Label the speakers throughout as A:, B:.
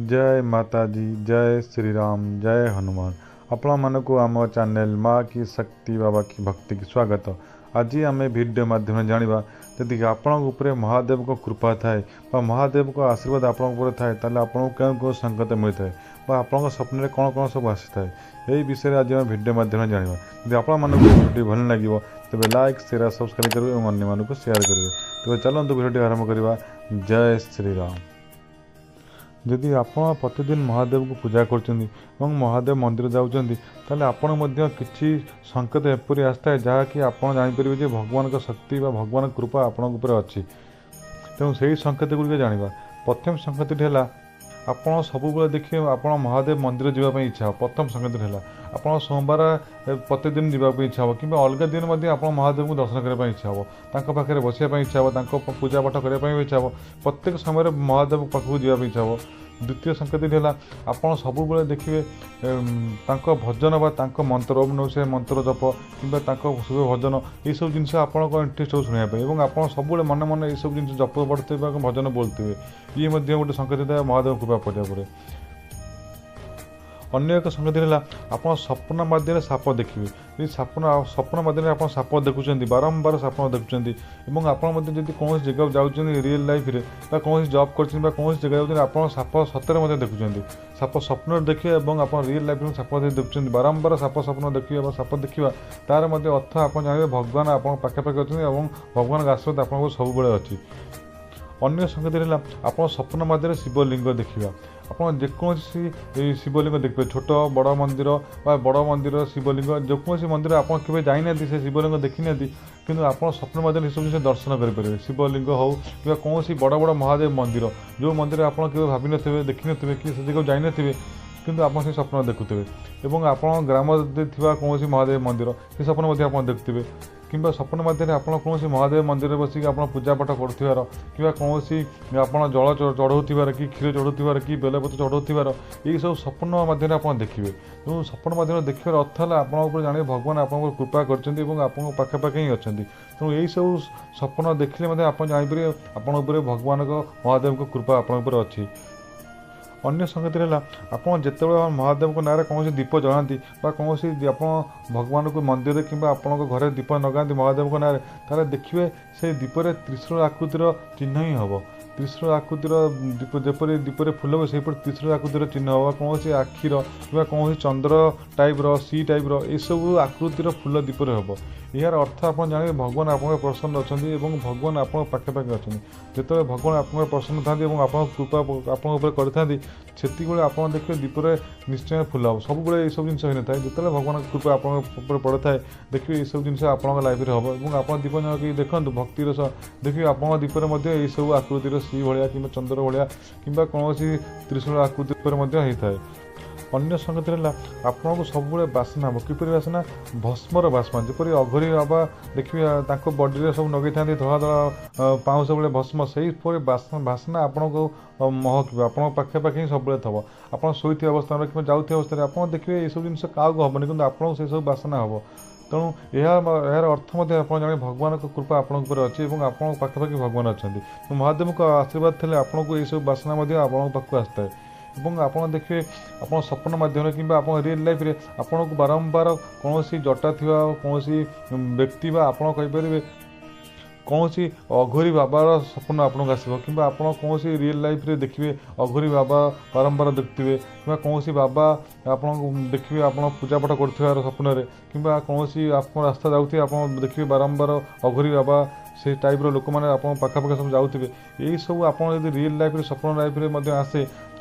A: ଜୟ ମାତାଜୀ, ଜୟ ଶ୍ରୀରାମ, ଜୟ ହନୁମାନ। ଆପଣମାନଙ୍କୁ ଆମ ଚ୍ୟାନେଲ ମା କି ଶକ୍ତି ବାବା କି ଭକ୍ତି କି ସ୍ୱାଗତ। ଆଜି ଆମେ ଭିଡ଼ିଓ ମାଧ୍ୟମରେ ଜାଣିବା, ଯଦି ଆପଣଙ୍କ ଉପରେ ମହାଦେବଙ୍କ କୃପା ଥାଏ ବା ମହାଦେବଙ୍କ ଆଶୀର୍ବାଦ ଆପଣଙ୍କ ଉପରେ ଥାଏ, ତାହେଲେ ଆପଣଙ୍କୁ କେଉଁ କେଉଁ ସଂକେତ ମିଳିଥାଏ ବା ଆପଣଙ୍କ ସ୍ୱପ୍ନରେ କ'ଣ କ'ଣ ସବୁ ଆସିଥାଏ, ଏହି ବିଷୟରେ ଆଜି ଆମେ ଭିଡ଼ିଓ ମାଧ୍ୟମରେ ଜାଣିବା। ଯଦି ଆପଣମାନଙ୍କୁ ଭିଡ଼ିଓଟି ଭଲ ଲାଗିବ, ତେବେ ଲାଇକ୍, ସେୟାର, ସବସ୍କ୍ରାଇବ୍ କରିବେ ଏବଂ ଅନ୍ୟମାନଙ୍କୁ ସେୟାର କରିବେ। ତେବେ ଚାଲନ୍ତୁ ଭିଡ଼ିଓଟି ଆରମ୍ଭ କରିବା। ଜୟ ଶ୍ରୀରାମ। ଯଦି ଆପଣ ପ୍ରତିଦିନ ମହାଦେବଙ୍କୁ ପୂଜା କରୁଛନ୍ତି ଏବଂ ମହାଦେବ ମନ୍ଦିର ଯାଉଛନ୍ତି, ତାହେଲେ ଆପଣ ମଧ୍ୟ କିଛି ସଂକେତ ଏପରି ଆସିଥାଏ ଯାହାକି ଆପଣ ଜାଣିପାରିବେ ଯେ ଭଗବାନଙ୍କ ଶକ୍ତି ବା ଭଗବାନଙ୍କ କୃପା ଆପଣଙ୍କ ଉପରେ ଅଛି। ତେଣୁ ସେହି ସଂକେତ ଗୁଡ଼ିକ ଜାଣିବା। ପ୍ରଥମ ସଂକେତଟି ହେଲା, ଆପଣ ସବୁବେଳେ ଦେଖିବେ ଆପଣ ମହାଦେବ ମନ୍ଦିର ଯିବା ପାଇଁ ଇଚ୍ଛା ହେବ। ପ୍ରଥମ ସଂକେତଟି ହେଲା, ଆପଣ ସୋମବାର ପ୍ରତିଦିନ ଯିବା ପାଇଁ ଇଚ୍ଛା ହେବ କିମ୍ବା ଅଲଗା ଦିନ ମଧ୍ୟ ଆପଣ ମହାଦେବଙ୍କୁ ଦର୍ଶନ କରିବା ପାଇଁ ଇଚ୍ଛା ହେବ, ତାଙ୍କ ପାଖରେ ବସିବା ପାଇଁ ଇଚ୍ଛା ହେବ, ତାଙ୍କ ପୂଜା ପାଠ କରିବା ପାଇଁ ଇଚ୍ଛା ହେବ, ପ୍ରତ୍ୟେକ ସମୟରେ ମହାଦେବ ପାଖକୁ ଯିବା ପାଇଁ ଇଚ୍ଛା ହେବ। ଦ୍ୱିତୀୟ ସଂକେତଟି ହେଲା, ଆପଣ ସବୁବେଳେ ଦେଖିବେ ତାଙ୍କ ଭଜନ ବା ତାଙ୍କ ମନ୍ତ୍ର, ଓମ୍ ନମଃ ଶିବାୟ ମନ୍ତ୍ର ଜପ କିମ୍ବା ତାଙ୍କ ଶୁଭ ଭଜନ, ଏଇସବୁ ଜିନିଷ ଆପଣଙ୍କ ଇଣ୍ଟରେଷ୍ଟ ହେବ ଶୁଣିବା ପାଇଁ ଏବଂ ଆପଣ ସବୁବେଳେ ମନେ ମନେ ଏଇସବୁ ଜିନିଷ ଜପ ପଢ଼ୁଥିବେ ବା ଭଜନ ବୋଲୁଥିବେ। ଇଏ ମଧ୍ୟ ଗୋଟେ ସଂକେତ ଥାଏ ମହାଦେବ କୃପା ପଡ଼ିବା ପରେ। ଅନ୍ୟ ଏକ ସଂକେତ ହେଲା, ଆପଣ ସ୍ୱପ୍ନ ମାଧ୍ୟମରେ ସାପ ଦେଖିବେ। ଯଦି ସ୍ୱପ୍ନ ମାଧ୍ୟମରେ ଆପଣ ସାପ ଦେଖୁଛନ୍ତି, ବାରମ୍ବାର ସାପ ଦେଖୁଛନ୍ତି ଏବଂ ଆପଣ ମଧ୍ୟ ଯଦି କୌଣସି ଜାଗାକୁ ଯାଉଛନ୍ତି ରିଏଲ୍ ଲାଇଫ୍ରେ ବା କୌଣସି ଜବ୍ କରୁଛନ୍ତି ବା କୌଣସି ଜାଗା ଯାଉଛନ୍ତି, ଆପଣ ସାପ ସତରେ ମଧ୍ୟ ଦେଖୁଛନ୍ତି। ସାପ ସ୍ୱପ୍ନରେ ଦେଖିବେ ଏବଂ ଆପଣ ରିଏଲ୍ ଲାଇଫ୍ରେ ସାପ ମଧ୍ୟ ଦେଖୁଛନ୍ତି, ବାରମ୍ବାର ସାପ ସ୍ୱପ୍ନ ଦେଖିବା ବା ସାପ ଦେଖିବା, ତାର ମଧ୍ୟ ଅର୍ଥ ଆପଣ ଜାଣିବେ ଭଗବାନ ଆପଣଙ୍କ ପାଖାପାଖି ଅଛନ୍ତି ଏବଂ ଭଗବାନଙ୍କ ଆଶୀର୍ବାଦ ଆପଣଙ୍କ ସବୁବେଳେ ଅଛି। ଅନ୍ୟ ସଂକେତ ହେଲା, ଆପଣ ସ୍ୱପ୍ନ ମାଧ୍ୟମରେ ଶିବଲିଙ୍ଗ ଦେଖିବା। ଆପଣ ଯେକୌଣସି ଶିବଲିଙ୍ଗ ଦେଖିବେ, ଛୋଟ ବଡ଼ ମନ୍ଦିର ବା ବଡ଼ ମନ୍ଦିର ଶିବଲିଙ୍ଗ, ଯେକୌଣସି ମନ୍ଦିର ଆପଣ କେବେ ଯାଇନାହାନ୍ତି, ସେ ଶିବଲିଙ୍ଗ ଦେଖିନାହାନ୍ତି, କିନ୍ତୁ ଆପଣ ସ୍ୱପ୍ନ ମାଧ୍ୟମରେ ଏସବୁ ଜିନିଷ ଦର୍ଶନ କରିପାରିବେ। ଶିବଲିଙ୍ଗ ହେଉ କିମ୍ବା କୌଣସି ବଡ଼ ବଡ଼ ମହାଦେବ ମନ୍ଦିର, ଯେଉଁ ମନ୍ଦିର ଆପଣ କେବେ ଭାବିନଥିବେ, ଦେଖିନଥିବେ କି ସେ ଜାଗାକୁ ଯାଇନଥିବେ, କିନ୍ତୁ ଆପଣ ସେ ସ୍ୱପ୍ନ ଦେଖୁଥିବେ। ଏବଂ ଆପଣ ଗ୍ରାମରେ ଥିବା କୌଣସି ମହାଦେବ ମନ୍ଦିର, ସେ ସ୍ୱପ୍ନ ମଧ୍ୟ ଆପଣ ଦେଖୁଥିବେ। କିମ୍ବା ସ୍ୱପ୍ନ ମାଧ୍ୟମରେ ଆପଣ କୌଣସି ମହାଦେବ ମନ୍ଦିରରେ ବସିକି ଆପଣ ପୂଜାପାଠ କରୁଥିବାର କିମ୍ବା କୌଣସି ଆପଣ ଜଳ ଚଢ଼ଉଥିବାର କି କ୍ଷୀର ଚଢ଼ଉଥିବାର କି ବେଲପତ୍ର ଚଢ଼ଉଥିବାର, ଏଇସବୁ ସ୍ୱପ୍ନ ମାଧ୍ୟମରେ ଆପଣ ଦେଖିବେ। ତେଣୁ ସ୍ୱପ୍ନ ମାଧ୍ୟମରେ ଦେଖିବାର ଅର୍ଥ ହେଲା ଆପଣଙ୍କ ଉପରେ ଜାଣିବେ ଭଗବାନ ଆପଣଙ୍କ କୃପା କରିଛନ୍ତି ଏବଂ ଆପଣଙ୍କ ପାଖାପାଖି ହିଁ ଅଛନ୍ତି। ତେଣୁ ଏଇସବୁ ସ୍ୱପ୍ନ ଦେଖିଲେ ମଧ୍ୟ ଆପଣ ଜାଣିପାରିବେ ଆପଣଙ୍କ ଉପରେ ଭଗବାନଙ୍କ ମହାଦେବଙ୍କ କୃପା ଆପଣଙ୍କ ଉପରେ ଅଛି। ଅନ୍ୟ ସଂକେତ ହେଲା, ଆପଣ ଯେତେବେଳେ ମହାଦେବଙ୍କ ନାଁରେ କୌଣସି ଦୀପ ଜଳାନ୍ତି ବା କୌଣସି ଆପଣ ଭଗବାନଙ୍କୁ ମନ୍ଦିରରେ କିମ୍ବା ଆପଣଙ୍କ ଘରେ ଦୀପ ଲଗାନ୍ତି ମହାଦେବଙ୍କ ନାଁରେ, ତାହେଲେ ଦେଖିବେ ସେଇ ଦୀପରେ ତ୍ରିଶୂଳ ଆକୃତିର ଚିହ୍ନ ହିଁ ହେବ। ତ୍ରିଶୂଳ ଆକୃତିର ଦୀପ, ଯେପରି ଦୀପରେ ଫୁଲ ହେବ ସେହିପରି ତ୍ରିଶୂଳ ଆକୃତିର ଚିହ୍ନ ହେବ, କୌଣସି ଆଖିର କିମ୍ବା କୌଣସି ଚନ୍ଦ୍ର ଟାଇପ୍ର, ସି ଟାଇପ୍ର, ଏସବୁ ଆକୃତିର ଫୁଲ ଦୀପରେ ହେବ। ଏହାର ଅର୍ଥ ଆପଣ ଜାଣିବେ ଭଗବାନ ଆପଣଙ୍କ ପ୍ରସନ୍ନ ଅଛନ୍ତି ଏବଂ ଭଗବାନ ଆପଣଙ୍କ ପାଖାପାଖି ଅଛନ୍ତି। ଯେତେବେଳେ ଭଗବାନ ଆପଣଙ୍କ ପ୍ରସନ୍ନ ଥାନ୍ତି ଏବଂ ଆପଣଙ୍କ କୃପା ଆପଣଙ୍କ ଉପରେ କରିଥାନ୍ତି, ସେତିକିବେଳେ ଆପଣ ଦେଖିବେ ଦୀପରେ ନିଶ୍ଚୟ ଫୁଲ ହେବ। ସବୁବେଳେ ଏଇସବୁ ଜିନିଷ ହୋଇନଥାଏ। ଯେତେବେଳେ ଭଗବାନଙ୍କ କୃପା ଆପଣଙ୍କ ଉପରେ ପଡ଼ିଥାଏ, ଦେଖିବେ ଏଇସବୁ ଜିନିଷ ଆପଣଙ୍କ ଲାଇଫ୍ରେ ହେବ। ଏବଂ ଆପଣ ଦୀପ ଲଗେଇ ଦେଖନ୍ତୁ ଭକ୍ତିର ସହ, ଦେଖିବେ ଆପଣଙ୍କ ଦୀପରେ ମଧ୍ୟ ଏଇସବୁ ଆକୃତିର ସି ଭଳିଆ କିମ୍ବା ଚନ୍ଦ୍ର ଭଳିଆ କିମ୍ବା କୌଣସି ତ୍ରିଶୂଳ ଆକୃତି ଉପରେ ମଧ୍ୟ ହେଇଥାଏ। ଅନ୍ୟ ସଂକେତ ହେଲା, ଆପଣଙ୍କୁ ସବୁବେଳେ ବାସ୍ନା ହେବ। କିପରି ବାସ୍ନା? ଭସ୍ମର ବାସ୍ନା। ଯେପରି ଅଘୋରୀ ବାବା ଦେଖିବେ ତାଙ୍କ ବଡ଼ିରେ ସବୁ ଲଗେଇଥାନ୍ତି ଧଳା ଧଳା ପାଉଁଶ ଭଳିଆ ଭସ୍ମ, ସେହିପରି ବାସ୍ନା ଆପଣଙ୍କୁ ମହକିବ, ଆପଣଙ୍କ ପାଖାପାଖି ହିଁ ସବୁବେଳେ ଥିବ। ଆପଣ ଶୋଇଥିବା ଅବସ୍ଥାରେ କିମ୍ବା ଯାଉଥିବା ଅବସ୍ଥାରେ ଆପଣ ଦେଖିବେ ଏସବୁ ଜିନିଷ କାହାକୁ ହେବନି, କିନ୍ତୁ ଆପଣଙ୍କୁ ସେସବୁ ବାସ୍ନା ହେବ। ତେଣୁ ଏହାର ଅର୍ଥ ମଧ୍ୟ ଆପଣ ଜାଣିବେ ଭଗବାନଙ୍କ କୃପା ଆପଣଙ୍କ ଉପରେ ଅଛି ଏବଂ ଆପଣଙ୍କ ପାଖାପାଖି ଭଗବାନ ଅଛନ୍ତି। ମହାଦେବଙ୍କ ଆଶୀର୍ବାଦ ଥିଲେ ଆପଣଙ୍କୁ ଏଇସବୁ ବାସ୍ନା ମଧ୍ୟ ଆପଣଙ୍କ ପାଖକୁ ଆସିଥାଏ। ଏବଂ ଆପଣ ଦେଖିବେ ଆପଣ ସ୍ୱପ୍ନ ମାଧ୍ୟମରେ କିମ୍ବା ଆପଣ ରିଏଲ୍ ଲାଇଫ୍ରେ ଆପଣଙ୍କୁ ବାରମ୍ବାର କୌଣସି ଜଟା ଥିବା କୌଣସି ବ୍ୟକ୍ତି ବା ଆପଣ କହିପାରିବେ କୌଣସି ଅଘୋରୀ ବାବାର ସ୍ୱପ୍ନ ଆପଣଙ୍କୁ ଆସିବ, କିମ୍ବା ଆପଣ କୌଣସି ରିଏଲ୍ ଲାଇଫ୍ରେ ଦେଖିବେ ଅଘୋରୀ ବାବା ବାରମ୍ବାର ଦେଖୁଥିବେ, କିମ୍ବା କୌଣସି ବାବା ଆପଣଙ୍କୁ ଦେଖିବେ ଆପଣ ପୂଜାପାଠ କରୁଥିବାର ସ୍ୱପ୍ନରେ, କିମ୍ବା କୌଣସି ଆପଣ ରାସ୍ତା ଯାଉଥିବେ ଆପଣ ଦେଖିବେ ବାରମ୍ବାର ଅଘୋରୀ ବାବା ସେ ଟାଇପ୍ର ଲୋକମାନେ ଆପଣଙ୍କ ପାଖାପାଖି ସବୁ ଯାଉଥିବେ। ଏଇସବୁ ଆପଣ ଯଦି ରିଏଲ୍ ଲାଇଫ୍ରେ ସ୍ୱପ୍ନ ଲାଇଫ୍ରେ ମଧ୍ୟ ଆସେ,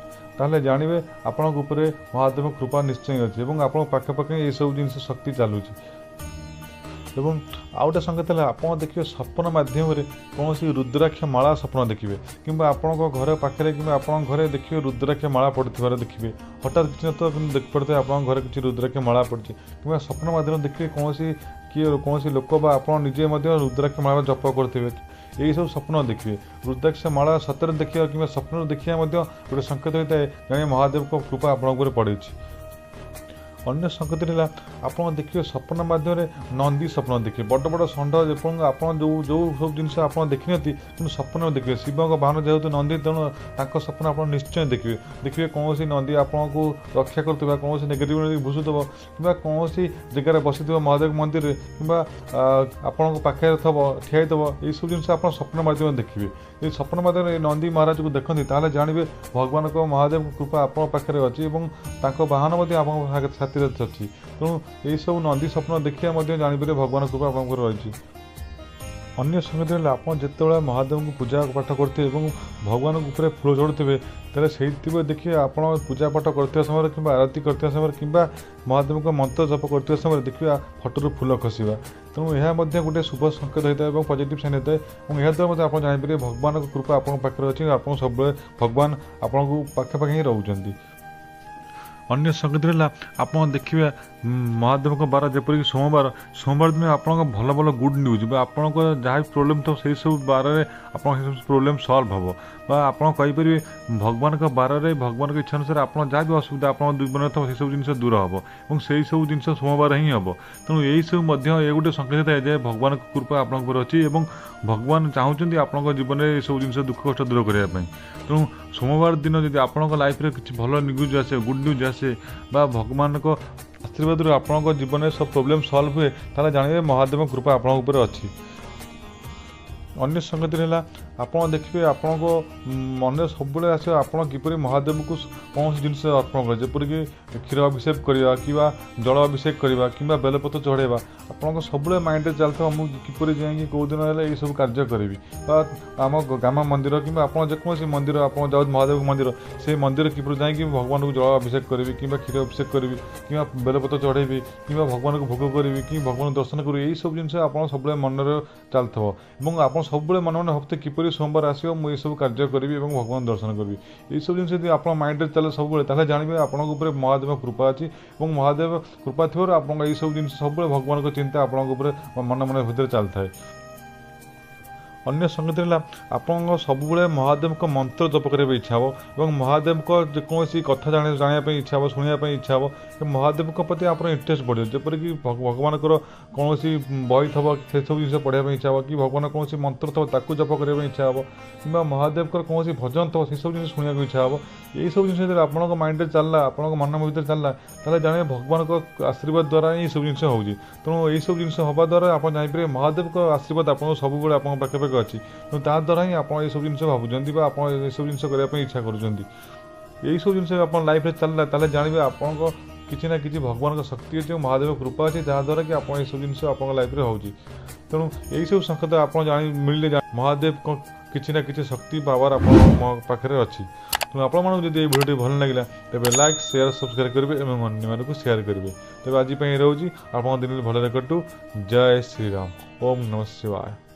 A: ତାହେଲେ ଜାଣିବେ ଆପଣଙ୍କ ଉପରେ ମହାଦେବଙ୍କ କୃପା ନିଶ୍ଚୟ ଅଛି ଏବଂ ଆପଣଙ୍କ ପାଖାପାଖି ଏଇସବୁ ଜିନିଷ ଶକ୍ତି ଚାଲୁଛି। ଏବଂ ଆଉ ଗୋଟେ ସଂକେତ ହେଲା, ଆପଣ ଦେଖିବେ ସ୍ୱପ୍ନ ମାଧ୍ୟମରେ କୌଣସି ରୁଦ୍ରାକ୍ଷ ମାଳା ସ୍ୱପ୍ନ ଦେଖିବେ, କିମ୍ବା ଆପଣଙ୍କ ଘର ପାଖରେ କିମ୍ବା ଆପଣଙ୍କ ଘରେ ଦେଖିବେ ରୁଦ୍ରାକ୍ଷ ମାଳା ପଡ଼ିଥିବାର ଦେଖିବେ। ହଠାତ୍ କିଛି ନଥିବ କିନ୍ତୁ ଦେଖିପାରୁଥିବେ ଆପଣଙ୍କ ଘରେ କିଛି ରୁଦ୍ରାକ୍ଷ ମାଳା ପଡ଼ିଛି। କିମ୍ବା ସ୍ୱପ୍ନ ମାଧ୍ୟମରେ ଦେଖିବେ କୌଣସି କିଏ କୌଣସି ଲୋକ ବା ଆପଣ ନିଜେ ମଧ୍ୟ ରୁଦ୍ରାକ୍ଷ ମାଳା ଜପ କରୁଥିବେ। ଏଇସବୁ ସ୍ୱପ୍ନ ଦେଖିବେ। ରୁଦ୍ରାକ୍ଷ ମାଳା ସତରେ ଦେଖିବା କିମ୍ବା ସ୍ୱପ୍ନରେ ଦେଖିବା ମଧ୍ୟ ଗୋଟେ ସଂକେତ ହୋଇଥାଏ, ଜାଣି ମହାଦେବଙ୍କ କୃପା ଆପଣଙ୍କ ଉପରେ ପଡ଼ିଛି। ଅନ୍ୟ ସଂକେତ ହେଲା, ଆପଣ ଦେଖିବେ ସ୍ୱପ୍ନ ମାଧ୍ୟମରେ ନନ୍ଦୀ ସ୍ୱପ୍ନ ଦେଖିବେ, ବଡ଼ ବଡ଼ ଷଣ୍ଢ। ଏବଂ ଆପଣ ଯେଉଁ ଯେଉଁ ସବୁ ଜିନିଷ ଆପଣ ଦେଖିନାହାନ୍ତି, କିନ୍ତୁ ସ୍ୱପ୍ନ ଦେଖିବେ। ଶିବଙ୍କ ବାହନ ଯେହେତୁ ନନ୍ଦୀ, ତେଣୁ ତାଙ୍କ ସ୍ୱପ୍ନ ଆପଣ ନିଶ୍ଚୟ ଦେଖିବେ। ଦେଖିବେ କୌଣସି ନନ୍ଦୀ ଆପଣଙ୍କୁ ରକ୍ଷା କରୁଥିବା, କୌଣସି ନେଗେଟିଭ୍ ଭୁଷୁଥିବ, କିମ୍ବା କୌଣସି ଜାଗାରେ ବସିଥିବ ମହାଦେବ ମନ୍ଦିରରେ, କିମ୍ବା ଆପଣଙ୍କ ପାଖରେ ଥିବ, ଠିଆ ହେଇଥିବ। ଏଇସବୁ ଜିନିଷ ଆପଣ ସ୍ୱପ୍ନ ମାଧ୍ୟମରେ ଦେଖିବେ। ଯଦି ସ୍ୱପ୍ନ ମାଧ୍ୟମରେ ନନ୍ଦୀ ମହାରାଜକୁ ଦେଖନ୍ତି, ତାହେଲେ ଜାଣିବେ ଭଗବାନଙ୍କ ମହାଦେବଙ୍କ କୃପା ଆପଣଙ୍କ ପାଖରେ ଅଛି ଏବଂ ତାଙ୍କ ବାହନ ମଧ୍ୟ ଆପଣଙ୍କ ସାଥିରେ ଅଛି। ତେଣୁ ଏଇସବୁ ନନ୍ଦୀ ସ୍ୱପ୍ନ ଦେଖିବା ମଧ୍ୟ ଜାଣିପାରିବେ ଭଗବାନଙ୍କ କୃପା ଆପଣଙ୍କର ରହିଛି। ଅନ୍ୟ ସଂକେତ ହେଲା, ଆପଣ ଯେତେବେଳେ ମହାଦେବଙ୍କୁ ପୂଜା ପାଠ କରୁଥିବେ ଏବଂ ଭଗବାନଙ୍କ ଉପରେ ଫୁଲ ଚଢ଼ୁଥିବେ, ତାହେଲେ ସେଇଥିପାଇଁ ଦେଖିବେ ଆପଣ ପୂଜା ପାଠ କରୁଥିବା ସମୟରେ କିମ୍ବା ଆରତୀ କରୁଥିବା ସମୟରେ କିମ୍ବା ମହାଦେବଙ୍କ ମନ୍ତ୍ର ଜପ କରୁଥିବା ସମୟରେ ଦେଖିବା ଫଟୋରୁ ଫୁଲ ଖସିବା। ତେଣୁ ଏହା ମଧ୍ୟ ଗୋଟେ ଶୁଭ ସଂକେତ ହୋଇଥାଏ ଏବଂ ପଜିଟିଭ୍ ସାଇନ୍ ହୋଇଥାଏ, ଏବଂ ଏହାଦ୍ୱାରା ମଧ୍ୟ ଆପଣ ଜାଣିପାରିବେ ଭଗବାନଙ୍କ କୃପା ଆପଣଙ୍କ ପାଖରେ ଅଛି, ଆପଣ ସବୁବେଳେ ଭଗବାନ ଆପଣଙ୍କୁ ପାଖାପାଖି ହିଁ ରହୁଛନ୍ତି। ଅନ୍ୟ ସଂକେତ ହେଲା, ଆପଣ ଦେଖିବେ ମହାଦେବଙ୍କ ବାର ଯେପରିକି ସୋମବାର, ସୋମବାର ଦିନ ଆପଣଙ୍କ ଭଲ ଭଲ ଗୁଡ୍ ନ୍ୟୁଜ୍ ବା ଆପଣଙ୍କ ଯାହା ବି ପ୍ରୋବ୍ଲେମ୍ ଥିବ, ସେଇ ସବୁ ବାରରେ ଆପଣଙ୍କ ସେସବୁ ପ୍ରୋବ୍ଲେମ୍ ସଲ୍ଭ ହେବ। ବା ଆପଣ କହିପାରିବେ ଭଗବାନଙ୍କ ବାରରେ ଭଗବାନଙ୍କ ଇଚ୍ଛା ଅନୁସାରେ ଆପଣ ଯାହା ବି ଅସୁବିଧା ଆପଣଙ୍କ ଜୀବନରେ ଥିବ, ସେସବୁ ଜିନିଷ ଦୂର ହେବ ଏବଂ ସେଇ ସବୁ ଜିନିଷ ସୋମବାର ହିଁ ହେବ। ତେଣୁ ଏଇସବୁ ମଧ୍ୟ ଏ ଗୋଟେ ସଂକେତ ଥାଏ ଯେ ଭଗବାନଙ୍କ କୃପା ଆପଣଙ୍କ ଉପରେ ଅଛି ଏବଂ ଭଗବାନ ଚାହୁଁଛନ୍ତି ଆପଣଙ୍କ ଜୀବନରେ ଏସବୁ ଜିନିଷ ଦୁଃଖ କଷ୍ଟ ଦୂର କରିବା ପାଇଁ। ତେଣୁ ସୋମବାର ଦିନ ଯଦି ଆପଣଙ୍କ ଲାଇଫ୍ରେ କିଛି ଭଲ ନ୍ୟୁଜ୍ ଆସେ, ଗୁଡ୍ ନ୍ୟୁଜ୍ ଆସେ, ବା ଭଗବାନଙ୍କ ଆଶୀର୍ବାଦରୁ ଆପଣଙ୍କ ଜୀବନରେ ସବୁ ପ୍ରୋବ୍ଲେମ୍ ସଲ୍ଭ ହୁଏ, ତାହେଲେ ଜାଣିବେ ମହାଦେବଙ୍କ କୃପା ଆପଣଙ୍କ ଉପରେ ଅଛି। ଅନ୍ୟ ସଂକେତ ହେଲା, ଆପଣ ଦେଖିବେ ଆପଣଙ୍କ ମନରେ ସବୁବେଳେ ଆସିବ ଆପଣ କିପରି ମହାଦେବଙ୍କୁ କୌଣସି ଜିନିଷ ଅର୍ପଣ କରିବେ, ଯେପରିକି କ୍ଷୀର ଅଭିଷେକ କରିବା କିମ୍ବା ଜଳ ଅଭିଷେକ କରିବା କିମ୍ବା ବେଲପତ୍ର ଚଢ଼େଇବା। ଆପଣଙ୍କ ସବୁବେଳେ ମାଇଣ୍ଡରେ ଚାଲିଥିବ ମୁଁ କିପରି ଯାଇକି କେଉଁ ଦିନ ହେଲେ ଏଇସବୁ କାର୍ଯ୍ୟ କରିବି, ବା ଆମ ଗ୍ରାମ ମନ୍ଦିର କିମ୍ବା ଆପଣ ଯେକୌଣସି ମନ୍ଦିର ଆପଣ ଯାଉ ମହାଦେବଙ୍କ ମନ୍ଦିର, ସେଇ ମନ୍ଦିର କିପରି ଯାଇକି ଭଗବାନଙ୍କୁ ଜଳ ଅଭିଷେକ କରିବି କିମ୍ବା କ୍ଷୀର ଅଭିଷେକ କରିବି କିମ୍ବା ବେଲପତ୍ର ଚଢ଼େଇବି କିମ୍ବା ଭଗବାନଙ୍କୁ ଭୋଗ କରିବି କି ଭଗବାନଙ୍କୁ ଦର୍ଶନ କରିବି। ଏଇସବୁ ଜିନିଷ ଆପଣ ସବୁବେଳେ ମନରେ ଚାଲିଥିବ ଏବଂ ଆପଣ ସବୁବେଳେ ମନେ ମନେ ଭାବୁଥିବେ କିପରି ସୋମବାର ଆସିବ, ମୁଁ ଏସବୁ କାର୍ଯ୍ୟ କରିବି ଏବଂ ଭଗବାନ ଦର୍ଶନ କରିବି। ଏଇସବୁ ଜିନିଷ ଯଦି ଆପଣ ମାଇଣ୍ଡରେ ଚାଲେ ସବୁବେଳେ, ତାହେଲେ ଜାଣିବେ ଆପଣଙ୍କ ଉପରେ ମହାଦେବ କୃପା ଅଛି ଏବଂ ମହାଦେବ କୃପା ଥିବାରୁ ଆପଣଙ୍କ ଏଇସବୁ ଜିନିଷ ସବୁବେଳେ ଭଗବାନଙ୍କ ଚିନ୍ତା ଆପଣଙ୍କ ଉପରେ ମନେ ମନେ ଭିତରେ ଚାଲିଥାଏ। ଅନ୍ୟ ସଂକେତ ହେଲା, ଆପଣଙ୍କ ସବୁବେଳେ ମହାଦେବଙ୍କ ମନ୍ତ୍ର ଜପ କରିବା ପାଇଁ ଇଚ୍ଛା ହେବ ଏବଂ ମହାଦେବଙ୍କ ଯେକୌଣସି କଥା ଜାଣିବା ପାଇଁ ଇଚ୍ଛା ହେବ, ଶୁଣିବା ପାଇଁ ଇଚ୍ଛା ହେବ। ମହାଦେବଙ୍କ ପ୍ରତି ଆପଣ ଇଣ୍ଟରେଷ୍ଟ ବଢ଼ିବ। ଯେପରିକି ଭଗବାନଙ୍କର କୌଣସି ବହି ଥିବ, ସେସବୁ ଜିନିଷ ପଢ଼ିବା ପାଇଁ ଇଚ୍ଛା ହେବ, କି ଭଗବାନଙ୍କ କୌଣସି ମନ୍ତ୍ର ଥିବ ତାକୁ ଜପ କରିବା ପାଇଁ ଇଚ୍ଛା ହେବ, କିମ୍ବା ମହାଦେବଙ୍କର କୌଣସି ଭଜନ ଥିବ ସେସବୁ ଜିନିଷ ଶୁଣିବାକୁ ଇଚ୍ଛା ହେବ। ଏଇସବୁ ଜିନିଷ ଯେତେବେଳେ ଆପଣଙ୍କ ମାଇଣ୍ଡରେ ଚାଲିଲା, ଆପଣଙ୍କ ମନ ଭିତରେ ଚାଲିଲା, ତାହେଲେ ଜାଣିବେ ଭଗବାନଙ୍କ ଆଶୀର୍ବାଦ ଦ୍ୱାରା ହିଁ ଏସବୁ ଜିନିଷ ହେଉଛି। ତେଣୁ ଏଇସବୁ ଜିନିଷ ହେବା ଦ୍ୱାରା ଆପଣ ଜାଣିପାରିବେ ମହାଦେବଙ୍କ ଆଶୀର୍ବାଦ ଆପଣଙ୍କୁ ସବୁବେଳେ ଆପଣଙ୍କ ପାଖେ ପାଖେ ଅଛି। ତେଣୁ ତା ଦ୍ୱାରା ହିଁ ଆପଣ ଏସବୁ ଜିନିଷ ଭାବୁଛନ୍ତି ବା ଆପଣ ଏସବୁ ଜିନିଷ କରିବା ପାଇଁ ଇଚ୍ଛା କରୁଛନ୍ତି। ଏଇସବୁ ଜିନିଷ ଆପଣ ଲାଇଫ୍ରେ ଚାଲିଲା, ତାହେଲେ ଜାଣିବେ ଆପଣଙ୍କ କିଛି ନା କିଛି ଭଗବାନଙ୍କ ଶକ୍ତି ଅଛି ଏବଂ ମହାଦେବ କୃପା ଅଛି, ଯାହାଦ୍ୱାରା କି ଆପଣ ଏସବୁ ଜିନିଷ ଆପଣଙ୍କ ଲାଇଫ୍ରେ ହେଉଛି। ତେଣୁ ଏଇସବୁ ସଂକେତ ଆପଣ ଜାଣି ମିଳିଲେ ମହାଦେବଙ୍କ କିଛି ନା କିଛି ଶକ୍ତି ପାୱାର ଆପଣଙ୍କ ପାଖରେ ଅଛି। ତେଣୁ ଆପଣମାନଙ୍କୁ ଯଦି ଏଇ ଭିଡ଼ିଓଟି ଭଲ ଲାଗିଲା, ତେବେ ଲାଇକ୍, ସେୟାର, ସବସ୍କ୍ରାଇବ୍ କରିବେ ଏବଂ ଅନ୍ୟମାନଙ୍କୁ ସେୟାର କରିବେ। ତେବେ ଆଜି ପାଇଁ ରହୁଛି। ଆପଣଙ୍କ ଦିନ ଭଲରେ କଟୁ। ଜୟ ଶ୍ରୀରାମ। ଓମ୍ ନମଃ ଶିବାୟ।